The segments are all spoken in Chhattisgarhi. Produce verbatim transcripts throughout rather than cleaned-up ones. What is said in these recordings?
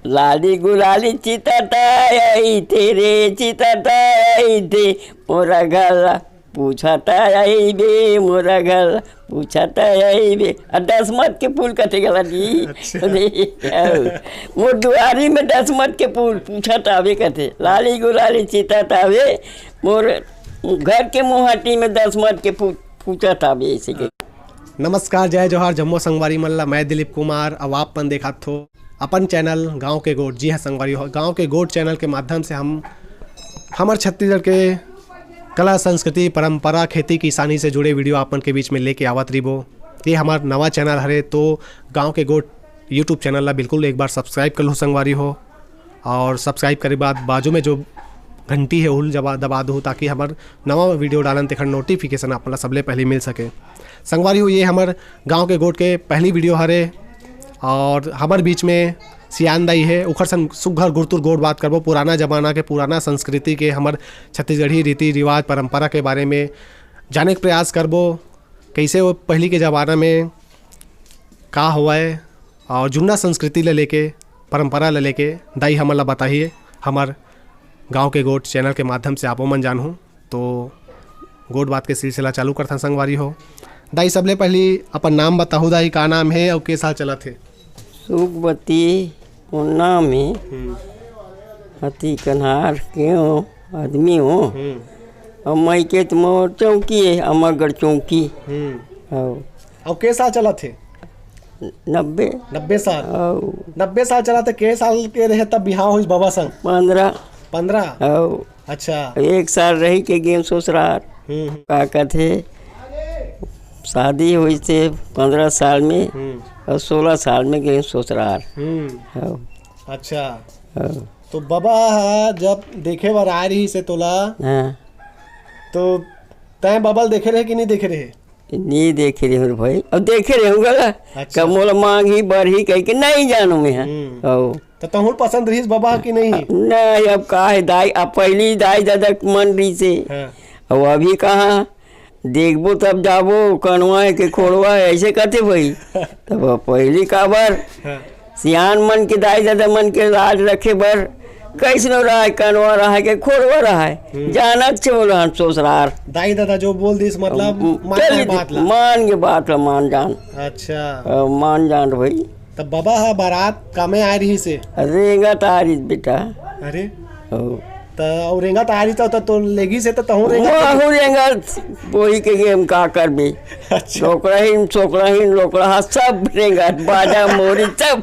लाली गुलाली चितत आइथे रे, चितत आइथे मोरा घर ला, पूछत आइबे मोरा घर ला, पूछत आइबे। आ दसमत के फूल कथे गला जी। अच्छा। अरे, अउ मोर दुआरी में दसमत के फूल पूछत आवे कथे, लाली गुलाली चितत आवे मोर घर के मुहाटी में दसमत के फूल पूछत आवे, ऐसे के। नमस्कार, जय जोहार, जम्मो संगवारी मन ला। मैं दिलीप कुमार, अउ आप मन देखत हो अपन चैनल गांव के गोठ। जी हाँ संगवारी हो, गांव के गोठ चैनल के माध्यम से हम हमर छत्तीसगढ़ के कला, संस्कृति, परंपरा, खेती किसानी से जुड़े वीडियो आप मन के बीच में लेके आवत रहिबो। ये हमार नवा चैनल हरे, तो गांव के गोठ YouTube चैनल ला बिल्कुल एक बार सब्सक्राइब कर लो संगवारी हो। और सब्सक्राइब करे बाद बाजू में जो घंटी है, उल जबा दबा दो, ताकि हमर नवा वीडियो डालन तेखर नोटिफिकेशन आप मन ला सबले पहले मिल सके। संगवारी हो, ये हमर गांव के गोठ के पहली वीडियो हरे और हमर बीच में सियान दाई है। उखर संग सुग्घर गुरतुर गोठ बात करबो, पुराना जमाना के, पुराना संस्कृति के, हमर छत्तीसगढ़ी रीति रिवाज परंपरा के बारे में जाने के प्रयास करबो, कैसे वो पहली के जमाना में का होवय और जुन्ना संस्कृति ले लेके, परंपरा ले लेके दाई हमन ला बताही। हमर गांव के गोठ चैनल के माध्यम से आपो मन जानहू। तो गोठ बात के सिलसिला चालू करथन संगवारी हो। दाई, सबले पहली अपन नाम बताहू दाई, का नाम हे अउ के साल चलत हे? सुखवती मोर नाम हे। हम्म। हती कन्हार के हो, आदमी हो। हम्म। अउ मइके त मोर चौकी हे, अमरगढ़ चौकी। हम्म। अउ अउ के साल चलत हे? नब्बे। नब्बे साल? अउ नब्बे साल चलत हे, के साल के रहे तब बिहाव होइस बबा संग? पंद्रह। पंद्रह? अउ अच्छा। एक साल रही के गेंव ससुरार। हम्म, हम्म। का कथे, शादी होइस हे पंद्रह साल में, हम्म। अउ सोलह साल में गेंव ससुरार। हम्म। अउ अच्छा। अउ तो बबा ह जब देखे बर आए रहिस हे तोला, हाँ। तो तैं बबा ल देखे रहे कि नहीं देखे रहे? नहीं देखे रहे हो भाई, अब देखे रहे होगा ला। अच्छा। कब मोला मांगही बरही कह के नहीं जानों मैं, हाँ। हम्म। अउ तो तहूँ ल पसंद रहिस बबा कि नहीं? नहीं, अब का हे दाई, अब पहली दाई ददा मन रहिस हे। हाँ। अब अभी कहाँ देखबो तब जाबो, कनवा हे के खोड़वा हे, ऐसे कथे भाई। तब पहली काबर हाँ। सियान मन के, दाई ददा मन के लाज रखे बर, कैसनो रहय, कनवा रहय के खोड़वा रहय, हम्म। जानत छे बोलो हम ससुरार। दाई ददा जो बोल दिस, मतलब, हम्म, मान चल के दे, बात ला। मान के बात ला, मान जान। अच्छा। अ, मान जान भाई। तब बबा ह बारात कामे आए रहिस हे? रेंगत आए रहिस बेटा। अरे। हो। त अउ रेंगत आए रहिस त, त तो लेगिस हे त तहूँ रेंगत? महू रेंगत, वही के गेंव का करबे? अच्छा। डोकराहीन, सोकराहीन, लोकड़हा सब रेंगत, बाजा, मोरी सब।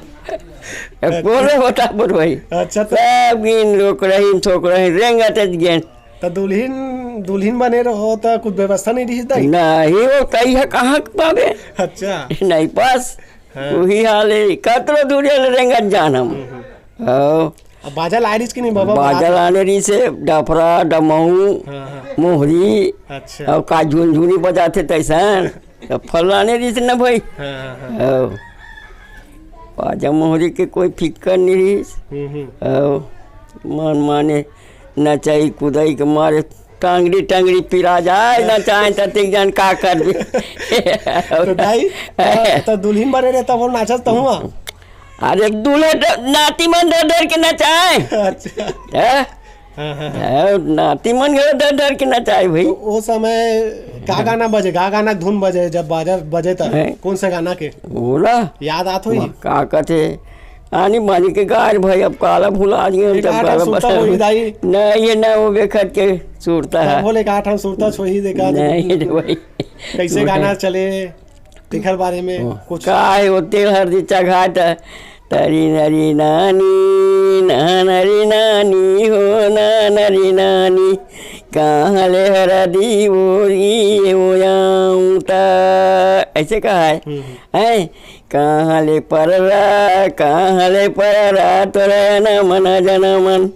बोले बता बोल भाई। अच्छा, त सब गिन, डोकराहीन, सोकराहीन, रेंगत गेन। त दुल्हिन, दुल्हिन बने रहो त कुछ व्यवस्था नहीं रहिस दाई? नहीं, वो कही है कहाँ के पाबे? अच्छा। नहीं पास। हाँ। वही हाल हे, कतरो दूरिया ले रेंगत जान हम। हम्म, हम्म। हाँ। अब बाजा लाए रहिस कि नहीं बबा बाजा बारात? लाने रहिस हे, डफरा, डमऊ, हाँ, हाँ। मोहरी, अच्छा। अउ का झुनझुनी बजाथे तैसन, त फल लाने रहिस न भाई। हाँ, हाँ, हाँ। हाँ। बाजा मोहरी के कोई फिक्कर नहीं रहिस। हम्म, हम्म। हाँ। मन माने नचई कुदई के मारे टांगड़ी टांगड़ी पिरा जाए, नचाए त तेक जान का करबे। तो दाई, त, त दुल्हिन बने रहे तब वो नाचस तहूँ? अरे दूल्हा ड-, नाती मन डर डर के नचाए। अच्छा। हैं? हाँ, हाँ, हाँ। हैं, नाती मन घलो डर डर के नचाए भाई। तो वो समय का गाना बजे, का गाना के धुन बजे जब बाजा बजे तब? हैं? कौन सा गाना के? बोला। याद आत होही? का कथे? आनी बानी के गाय भाई, अब काला भुला दिए, एक तब आठ काला सुरता बता होही दाई। नहीं, ये ना वो बेखत के सुरता है। बोले एक आठ हम सुरता छोही देखा दे। नहीं रे भाई। कैसे गाना चले? तेखर बारे में हाँ। कुछ? का हे वो तेल हरदी चघात, तरी नरी नानी, ना नरी नानी हो, ना नरी नानी, कहाँ ले हरदी बोरी हो जाऊँ ता। ऐसे कहा है। हम्म, हम्म। हैं? कहाँ ले पररा, कहाँ ले पररा, तोरा न मन जनमन,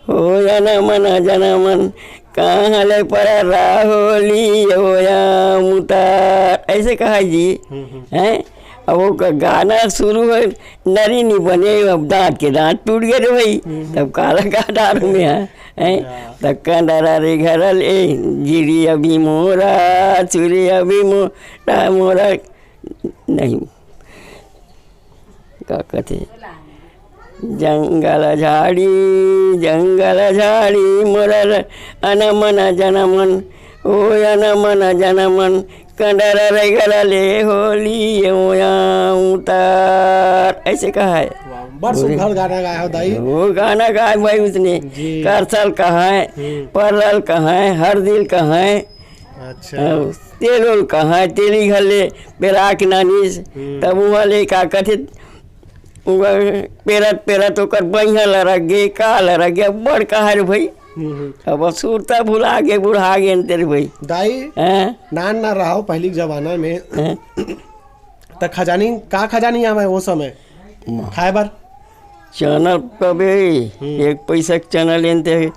हो या न मन जनमन, कहाँ ले पररा होली होया मुता, ऐसे कहा जी। हम्म, हम्म। हैं? अब वो ग-, गाना शुरू है, नरी नी बने, अब दांत के दांत टूट गए रे भाई, हम्म। तब काला का डारू में है, हैं? या। त कंडरा रे घरल ए, जिरी अभी मोरा, चुरी अभी मोरा, मोरा, नहीं। का कथे? जंगल झाड़ी, जंगल झाड़ी, मोर अनमन जनमन, ओ अनमन जनमन, कंडरा रगरा ले होली ओया उतार, ऐसे कहा है। वाह, बड़ सुंदर गाना गाए हो दाई। वो गाना गाए भाई उसने, जी। करसल कहा है, हम्म। परल कहा है, हर दिल कहा है, अच्छा। अउ तेलोल कहा है, तेली घर ले बेरा के नानिस, हम्म। तब वहाँ ले का कथे, उहाँ पेरत पेरत ओकर बइहा लरक गे, का लरक गे, बड़ कहा रे भाई। हम्म, हम्म। अब सुरता भुला गे, बुढ़ा गे तेरे भाई। दाई, हैं? नान ना रहो पहली के जमाना में। हैं? त खजानी, का खजानी आवे वो समय? वाह। खाए बर? चना कबे, हम्म। एक पैसा के चना लेन ते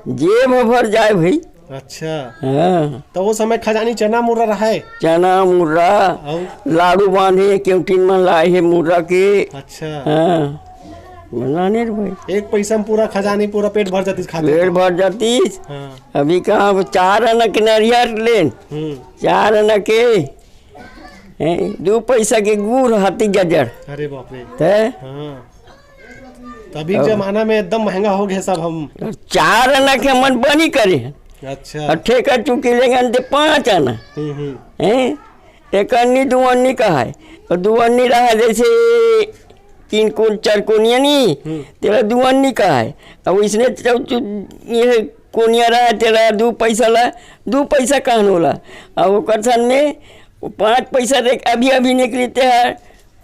जेब भर जाए भाई। अच्छा। हाँ। तो वो समय खजानी चना मुर्रा रहा है? चना मुर्रा, अउ? लाडू बांधे, केवटिन मन लाए हे मुर्रा के। अच्छा। हाँ। बनाने रे भाई। एक पैसा में पूरा खजानी, पूरा पेट भर जातीस खाते पेट तो। भर जातीस। हाँ। अभी कहाँ, वो चार आना के नरियर लेन, हम्म। चार आना के, हैं, दू पैसा के गुड़ हाथी जजर। अरे बाप रे। ते? हाँ। तभी अब जमाना में एकदम महंगा हो गया सब हम। चार आना के हमन बनी करे। अच्छा। अउ ठेका चुकी लेंगे ते पाँच आना। हम्म, हम्म। हैं? एक अन्नी, दू अन्नी कहा है। अउ दू अन्नी रहा जैसे तीन कोन, चार कोनिया नी, हम्म। तेला दू अन्नी कहा है। अब इसने चौ-, चौ-, ये कोनिया रहा, तेला दू पैसा ला, दू पैसा कहन होला। अब ओकर सन में वो पाँच पैसा देख, अभी, अभी निकली ते हर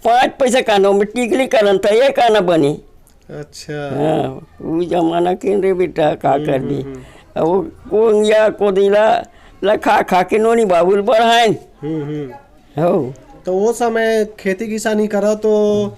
पाँच पैसा कहन, में टिकली करन त एक आना बनी। अच्छा। हाँ, उ जमाना के रे बेटा, का हम्म, करबी? हम्म, हम्म। अब वो कोनिया, कोदिला, ला खा, खा के नोनी बाबुल बढ़ाएन। हम्म, हम्म। हो। तो वो समय खेती किसानी करो तो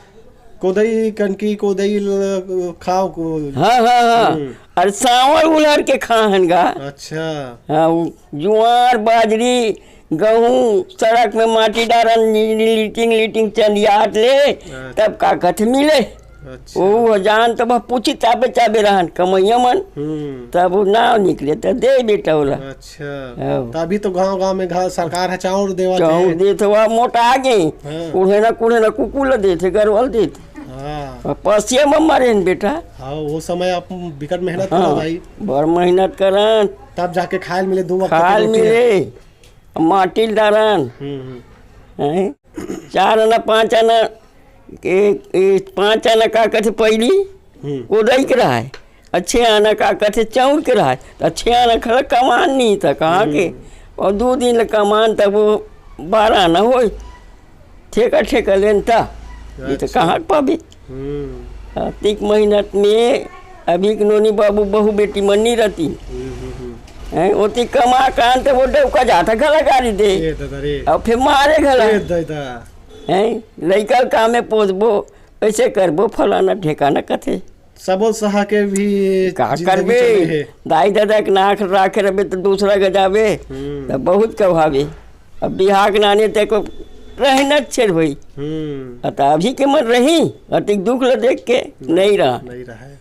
कोदई, कनकी, कोदई ल-, खाओ को। हाँ, हाँ, हाँ। हम्म। अरे सांवर उलर के खाहन गा। अच्छा। हाँ, वो जुआर, बाजरी, गहूँ, सड़क में माटी डारन, ली-, ली-, लीटिंग, लीटिंग चंदियात ले, अच्छा। तब का कथे मिले। अच्छा। वो जान तो बस पूछी चाबे चाबे रहन, कमैया मन। हम्म। तब वो नाव निकले, तो दे बेटा ओला। अच्छा। हाँ। तभी तो गांव गांव में घा-, सरकार है चाउर देवत चाउर है। देत हवा, मोटा आ गई। हाँ। कुढ़े ना, कुढ़े ना, कुकुर ला देत है, गरवा ला देत है। हाँ। और पसिया में मरे न बेटा। हाँ, वो समय आप बिकट मेहनत हाँ। करो भाई। बड़ मेहनत करन। तब जाके खाए मिले, दो वक्त खाए की रोटी है। मिले, माटी डारन। हम्म, हम्म। हैं? चार आना, पाँच आना, ए, ए, पाँच आना का कथे पहली, हम्म। कोदई के रहा है। अच्छे आना का कथे चाउर के रहा है। त अच्छे आना खड़ा कमान नहीं था, कहाँ के? हम्म। और दो दिन ले कमान तब वो बारह आना होय। ठेका, ठेका लेन था। ये तो अच्छा। कहाँ के पाबे? हम्म। अतिक मेहनत में अभी के नोनी बाबू बहू बेटी मन नहीं रहती। हम्म, हम्म, हम्म। हैं, ओती कमा कान ते वो डौका जाता घला गाड़ी दे। ए दादा रे। और फिर मारे घला। ए दादा। हैं, लइका ल का में पोसबो, ऐसे करबो, फलाना ठेकाना कथे। सबो सहा के भी का जिंदगी करबे? चले हे। दाई ददा के नाक राखे रहे तो दूसरा के जाबे, हम्म। तो बहुत कहाबे। अब बिहाक नाने ते को रहना छेड़ होई। हम्म। अत अभी के मन रही, अतिक दुख ल देख के नहीं रहा। नहीं रहा है।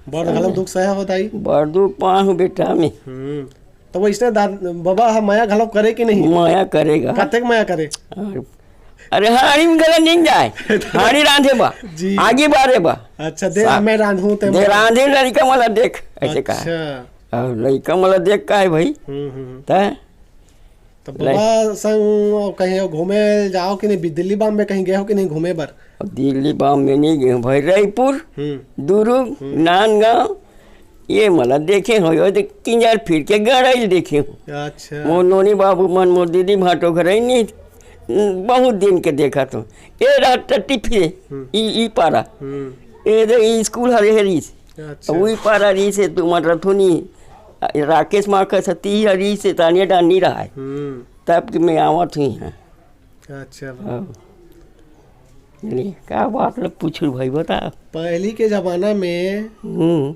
बड़ घलम दुख सहा हो दाई। बड़ दुख पाहूँ बेटा में। हम्म। तो वैसने दाद-, बाबा ह मया घलो करे कि नहीं? मया करेगा। कतेक मया करे? अरे, अरे, हाड़ी में घलो नहीं जाए। हाड़ी रांधे बा। जी। आगी बारे बा। अच्छा, दे, सा-, मैं रांधूं, ते दे मैं रांधे, लड़का मला देख, ऐसे कहा। अच्छा। और लड़का मला देख का है भाई? हम्म, हम्म, हम्म। तै? तो ले। बाबा संग कहीं घूमे जाओ कि नहीं? बि-, दिल्ली बॉम्बे कहीं गए हो कि नहीं घूमे बर? अब दिल्ली बॉम्बे नहीं गए हूँ भाई, रायपुर, हम्म। दुर्ग, हम्म। नांदगांव, ये मला देखे हो, यो तो किंजर फिर के गड़ाइल देखे हो। अच्छा। मोर नोनी बाबू मन, मोर दीदी भाटो घर ही नहीं, बहुत दिन के देखा तो। ये रहा टट्टी फिरे, हम्म। ई, ई पारा। हम्म। ये दे, ई स्कूल हरे हरीस। अच्छा। वही पारा रहीस हे, तुमन रथुनी, राकेश माँ का सती रहीस हे, तानिया डान नहीं रहा है। हम्म। तब कि मैं आवत हुई हैं। अच्छा बा। हाँ। नहीं, का बात ल पूछू भाई, बता। पहली के जमाना में हम्म।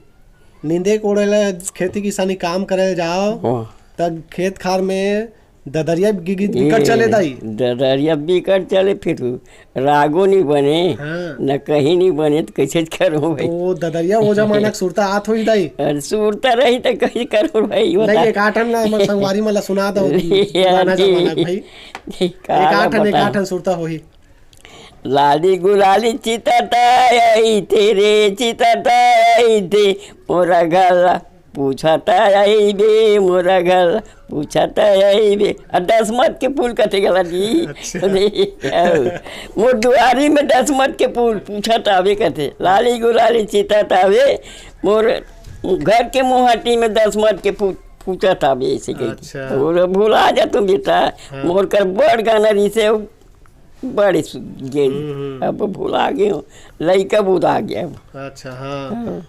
नींदे कोड़े ला, खेती किसानी काम करे जाओ, हाँ। तब खेत खार में ददरिया गी-, गीत बिकट ए, चले दाई। ददरिया बिकट चले, फिर रागो नहीं बने, हाँ। न कहीं नहीं बने, तो कैसे करो भाई? तो ददरिया वो जमाना के सुरता आत होई दाई। अरे सुरता रही तो कैसे करो भाई, बता। नहीं, एक आठन ला हमर संगवारी मन ला सुना दो, अरे पुराना जी, जमाना के भाई। जी, का एक आठन, एक बताऊं? आठन सुरता होही। लाली गुलाली चितत आइथे रे, चितत आइथे मोरा घर ला, पूछत आइबे मोरा घर ला, पूछत आइबे। आ दसमत के फूल कथे गला जी। अच्छा। अरे, अउ मोर दुआरी में दसमत के फूल पूछत आवे कथे। लाली गुलाली चितत आवे मोर घर के मुहाटी में दसमत के फूल पूछत आवे, ऐसे कहिके। अच्छा। और भुला जा तू बेटा, हाँ। मोर कर बड़ गाना रिसे बड़े सु-, गेन। हम्म, हम्म। अब भुला गे हूँ, लइका बुदा गे अब। अच्छा, हाँ। हाँ।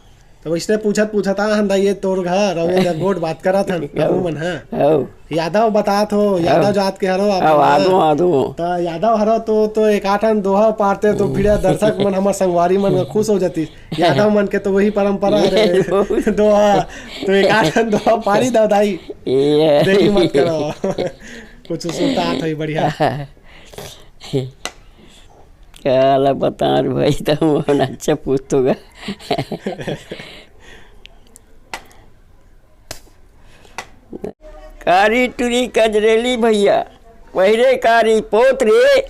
तो वैसने पूछत पूछत आ हन दाई, ये तोर घर, अउ ये गोठ बात करत हन, हौ। तहु मन, हाँ। हौ। यादव बतात हो, यादव हौ। जात के हरो आप हौ, मन, हाँ। आदो, आदो। त यादव हरो तो, तो एक आठन दोहा पारते तो फिर दर्शक मन, हमर संगवारी मन खुश हो जाती। यादव मन के तो वही परंपरा ये रहे। बहुत। दोहा, तो एक आठन दोहा पारी दव दाई। ये। देरी मत करो। कुछ सुरता आत होही बढ़िया। काला बता रे भाई, त मोहन अच्छा पूछतो गा। कारी टुरी कजरेली भैया, पहिरे कारी पोत रे,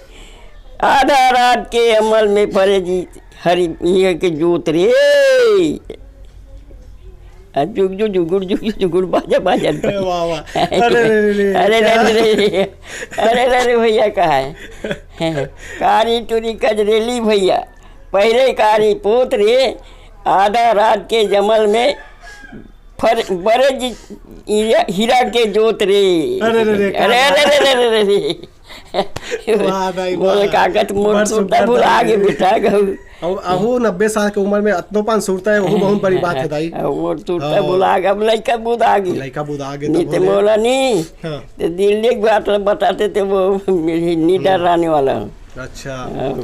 आधा रात के अमल में फरे जी, हरी मिया के जोत रे। आ जुग जुग जुगुड़, जुग जुग जुगुड़, बाजा बाजा। वाह, वाह। अरे रे रे रे। अरे रे रे रे। अरे रे रे भैया, कहा है? कारी टुरी कजरेली भैया, पहिरे कारी पोत रे, आधा रात के जमल में फर-, बरे जी, हीरा, हीरा के जोत रे। अरे रे रे, अरे, का अरे, अरे, अरे, अरे, अरे। वाह दाई, मोर वाह। काका त मोर बड़ सुरता सुंदर भुला दाई। गे बेटा, कहू। अउ अहू नब्बे साल के उम्र में अतनो पान सुरता है, वहू बहुत बड़ी बात है दाई। अब मोर सुरता हाँ। भुला गे, अब लइका बुदा गे। लइका बुदा गे नहीं तब ते बोले। मोला नहीं, हाँ। ते दिल्ली के बात ल बताते ते वो मेरी निडर हम्म। रहने वाला हूँ। अच्छा। हाँ।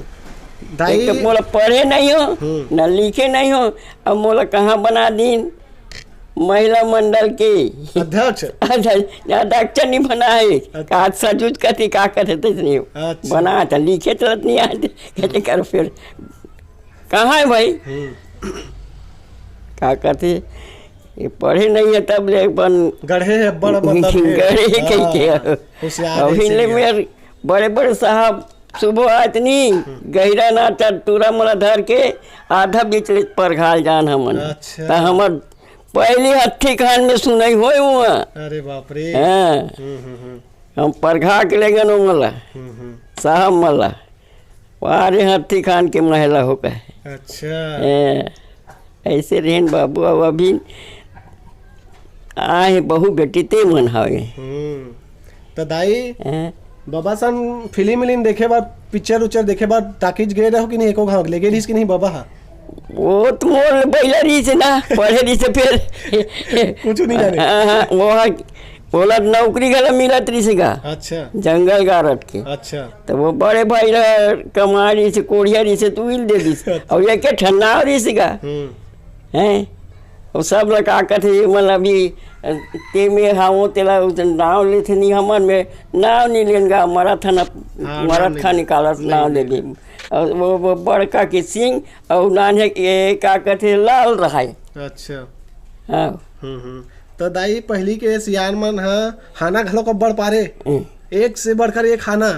दाई एक तो मोला पढ़े नहीं हो, हम्म। न लिखे नहीं हो, अब मोला कहाँ बना दीन? महिला मंडल के अध्यक्ष? अध्यक्ष, अध्यक्ष नहीं बना है। अच्छा। का सजूत कथी का करे थे नहीं। अच्छा। बना था, लिखे चलत नहीं आते, कैसे करो फिर? कहाँ है भाई? हम्म। का कहते, ये पढ़े नहीं है तब ले अपन गढ़े है बड़ मतलब है। गढ़े कह के। हाँ, होशियार है अभी ले इसीलिए। मेरे बड़े बड़े साहब सुबह आतनी हम्म। गहिरा नाचा टूरा मोला धर के आधा बीच ले परघाल जान हमन। अच्छा। त हमर पहली हत्थी खान में सुनई होय हुआ। अरे बाप रे। हाँ। हम्म, हम्म, हम्म। हम परघा के ले गन ओमला। हम्म, हम्म। साहब मला। वारे हत्थी खान के महिला हो कहे। अच्छा। ए, ऐसे रहन बाबू, अब अभी आहे बहू बेटी ते मन हवे। हम्म। त दाई, हैं? बाबा सन फिल्म विल्म देखे बर, पिक्चर उच्चर देखे बर टाकीज गए रहो कि नहीं? एको घाव ले गए रहिस कि नहीं बाबा हा? वो तो मोर बैला रहिस ना, पढ़े रहिस फिर। कुछ नहीं जाने। हाँ, हाँ, वो हा, बोला नौकरी घला मिलत रहिस का। अच्छा। जंगल गारद के। अच्छा। तो वो बड़े भाई ला कमाई रहिस, कोढ़िया रहिस, तू इल दे दिस। अच्छा। और एक ठन्ना रहिस का। हम्म। हैं? वो सब ला का कथे, मन अभी, अ, ते में हावो, तेला उस नाव लेथे नहीं, हमन में नाव नहीं लेन गा, मरत हन, हाँ, मरत नाम खा नहीं निकालत, नहीं, नाव नहीं। लेबे। और वो, वो बड़का के सिंह, और नान्हे के का कथे, लाल रहाय। अच्छा। हाँ। हम्म, हम्म। तो दाई, पहली के सियान मन ह हाना घलो अब्बड़ पारे। हम्म। एक से बढ़कर एक हाना,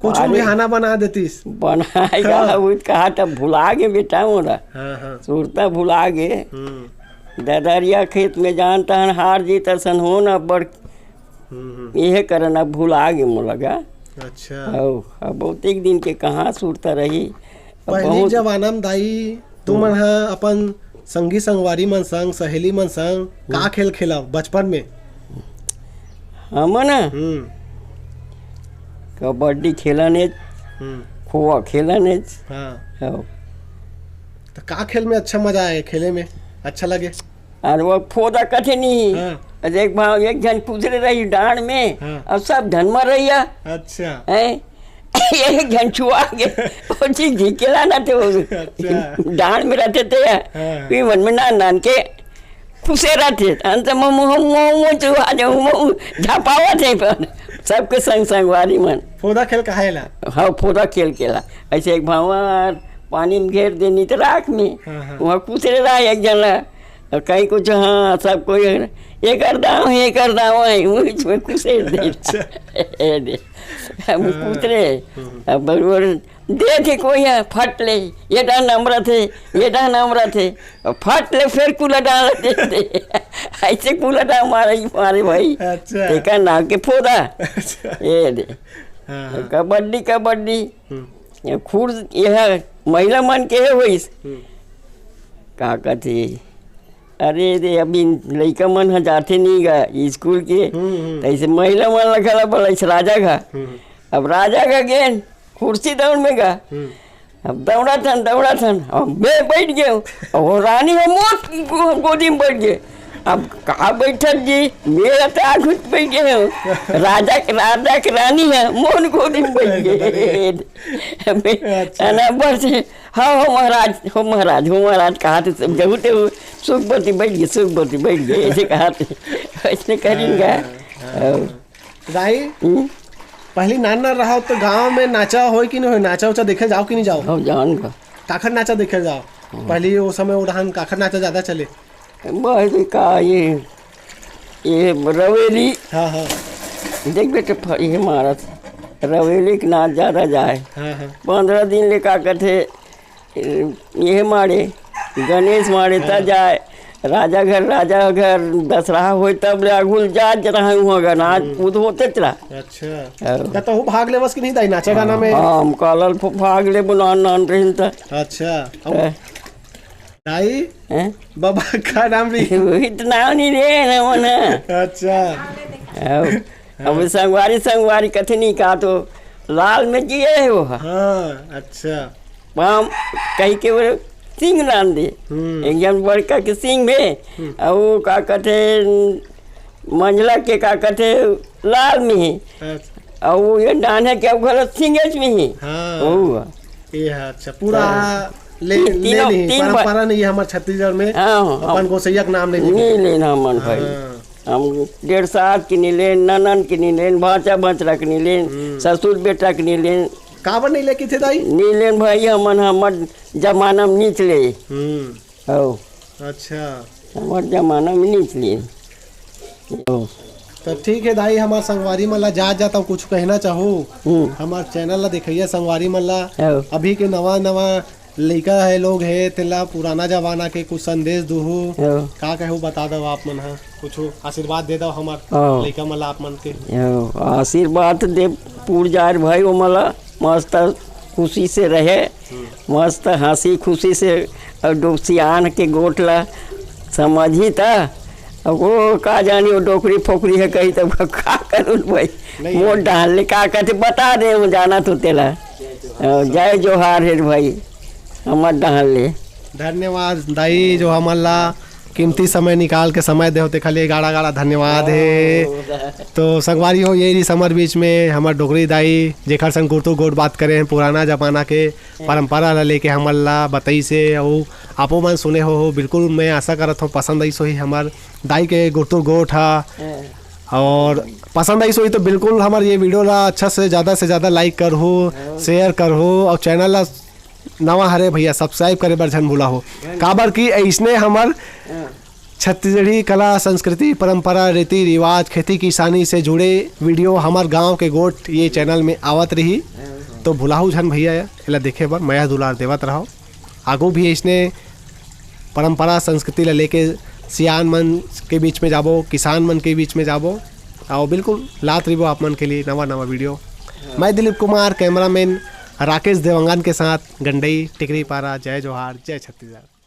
कुछ अरे। भी हाना बना देतिस। बनाएगा, हाँ। वो कहा तब भुला गे बेटा मोला। हाँ, हाँ। सुरता भुला गे। हम्म। ददरिया खेत में जान तहन हार जीत असन हो ना बड़। हम्म, हम्म। इहे करन अब भुला गे मोला गा। अच्छा। हौ, अब बहुतेक दिन के कहाँ सुरता रही। अब पहली बहुत जमाना में दाई, तुमन हम्म। ह अपन संगी संगवारी मन संग, सहेली मन संग का हम्म। खेल खेला बचपन में? हमन ह? हम्म। कबड्डी खेलन हेच, हम्म। खोआ खेलन हेच। हाँ। हौ। तो का खेल में अच्छा मजा आए, खेले में अच्छा लगे? अरे वो फोदा कथे नहीं। हाँ। अरे एक बार एक झन कुचरे रही डांड में, हाँ। और सब धनमा रहिया। अच्छा। हैं? एक झन छुआ के, वो चीज झिकेला ना थे वो। अच्छा। डांड में रहते थे। हाँ। वी मन में नान नान के खुसे रहते। अंत में मुँह, मुँह, मुँह छुआ दे, मुँह झपावत है पर। सबके संग संगवारी मन। फोदा खेल कहाएला? हाँ, फोदा खेल केला। ऐसे एक भावा पानी में घेर देनी तो राख में। हाँ, हाँ। वहाँ कुचरे रहा एक झन ला। अउ कहीं कुछ, हाँ, सब कोई, "एकर दाम हे, एकर दाम हे", मुँह में कुछ दे। अच्छा। ए दे। हम हाँ। पुछरे, हम्म। अब बरोबर देखे कोई हे, फट ले, "ये डहन अमरत हे, ये डहन अमरत हे", अउ फट ले, फेर कुला डाल दे दे। अइसे कुला डाल मारे, मारे भाई। अच्छा। तेकर नाम के फोदा। अच्छा। ए दे। हाँ, हाँ। कबड्डी, कबड्डी। हम्म। ये खुर्द, ये हे, महिला मन के हे होइस। हम्म। का कथे? अरे रे, अभी लइका मन ह जाथे नहीं गा स्कूल के, हम्म, हम्म। तइसे महिला मन ला घला बलाइस राजा घा। हम्म। अब राजा घा गेन, खुर्सी दौड़ में गा। हम्म। अब दौड़त हन, दौड़त हन, अब मैं बइठ गेंव। अब वो रानी ह मोर गो-, गोदी में बइठ गे। अब का बइठत जी, मेरा तो आँख उठ बइठ गे हो। राजा के, राजा के रानी ह मोर गोदी में बइठ गे। अच्छा। अना बस, "हाँ, हो महाराज, हो महाराज, हो महाराज," कहा थे सब, "जहू ते हो, सुखवती बइठ गे, सुखवती बइठ गे," अइसे कहा थे। अइसने करिन गा। हाँ, हाँ। अउ दाई, हम्म? पहली नान नान रहा तो गांव में नाचा होय कि नहीं होय? नाचा उचा देखे जाव कि नहीं जाव? हम जान का। काखर नाचा देखे जाव? हम्म। पहली वो समय उड़ान काखर नाचा ज्यादा चले? बस का ये, ये रवेली। हाँ, हाँ। देख बेटे, फ-, ये मारत। रवेली के नाच ज्यादा जाए। हाँ, हाँ। पंद्रह दिन ले का कथे, ए, ये माड़े, गणेश माड़े त हाँ। जाए, राजा घर, राजा घर दसरहा होय तब ले अगुल जात रहा हुआ गा, नाच हम्म। कूद होते चला। अच्छा। हाँ। त तहू भाग लेवस कि नहीं दाई नाचा गाना में? हाँ, हम कालल फ-, भाग लेबो नान नान रहिन त। अच्छा। अब हाँ। दाई, हैं? बाबा का नाम रही? वही तो नाम नहीं रे, ना वो ना। अच्छा। अब, अब हाँ। संगवारी, संगवारी कथे नहीं का तो लाल में जिए हे वो। हाँ, अच्छा। पाम कहि के वो सिंग लान दे। हम्म। एक जन बड़का के सिंग में, हम्म। अउ वो का कथे, मंझला के का कथे, लाल में हे। अच्छा। अउ वो ये डान हे के अउ घलो सिंगेच में हे। हाँ। ओ। ये है, अच्छा, पूरा हाँ। ले, तीन, ले तीनों, नहीं, तीन परंपरा नहीं है हमारे छत्तीसगढ़ में। हाँ, हाँ, अपन हाँ। गोसैया के नाम नहीं नहीं लेते। लेना मन भाई। हाँ। हम डेढ़ साल के नहीं लेन, ननन के नहीं लेन, भांचा भंचरा के नहीं लेन, हम्म। ससुर बेटा के नहीं लेन। काबर नहीं लेके थे दाई? नहीं लेन भाई, हमन हमर जमाना में नहीं चले। हम्म। हो। अच्छा। हमर जमाना में नहीं चले। हो। तो ठीक है दाई, हमार संगवारी मन ला जात जात अउ कुछ कहना चाहू? हम्म। हमार चैनल ला देखइया संगवारी मन ला, हो। अभी के नवा नवा लइका हे, लोग हे, तेला पुराना जमाना के कुछ संदेश दुहू। हो। का कहू, बता दो आप मन हा, कुछ आशीर्वाद दे दो हमार हो। लइका मन ला, आप मन के। हो, आशीर्वाद दे पूर जाए भाई, वो मन ला मस्त खुशी से रहे, हम्म। मस्त हंसी खुशी से, अउ डो-, सियान के गोठ ला समझी त, अब वो का जानी वो डोकरी फोकरी हे कही तब का करूँ भाई, नहीं। मोर डाल ले का कहते बता दे, वो जाना तो तेला। अ, जय जोहार हे भाई, हमर डहर ले। धन्यवाद दाई, जो हमन ला कीमती समय निकाल के समय देहो, तेखर लिए गाड़ा गाड़ा धन्यवाद हे। तो संगवारी हो, ये रही हमर बीच में हमर डोकरी दाई, जेखर संग गुरतुर गोठ बात करे हैं, पुराना जमाना के परंपरा ला लेके हमन ला बताइस हे, अउ आपो मन सुने हो, हो, बिल्कुल मैं आशा करत हूँ पसंद आइस होही हमर दाई के गुरतुर गोठ हा। हाँ। अउ पसंद आइस होही तो बिल्कुल हमर ये video ला अच्छा से ज्यादा से ज्यादा like करहू, हाँ। Share करहू अउ channel ला नवा हरे भैया subscribe करे बर झन भूला हो। हाँ। काबर कि अइसने हमर हाँ। छत्तीसगढ़ी कला, संस्कृति, परंपरा, रीति रिवाज, खेती किसानी से जुड़े video हमर गांव के गोठ ये channel में आवत रही। हाँ, हाँ। तो भुलाहू झन भैया, एला देखे बर मया दुलार देवत रहो। आगू भी अइसने परंपरा, संस्कृति ला लेके सियान मन के बीच में जाबो, किसान मन के बीच में जाबो, अउ बिल्कुल लात रहिबो आप मन के लिए नवा नवा video। हाँ। मैं दिलीप कुमार, cameraman राकेश देवांगन के साथ गंडई, टिकरी पारा। जय जोहार, जय छत्तीसगढ़।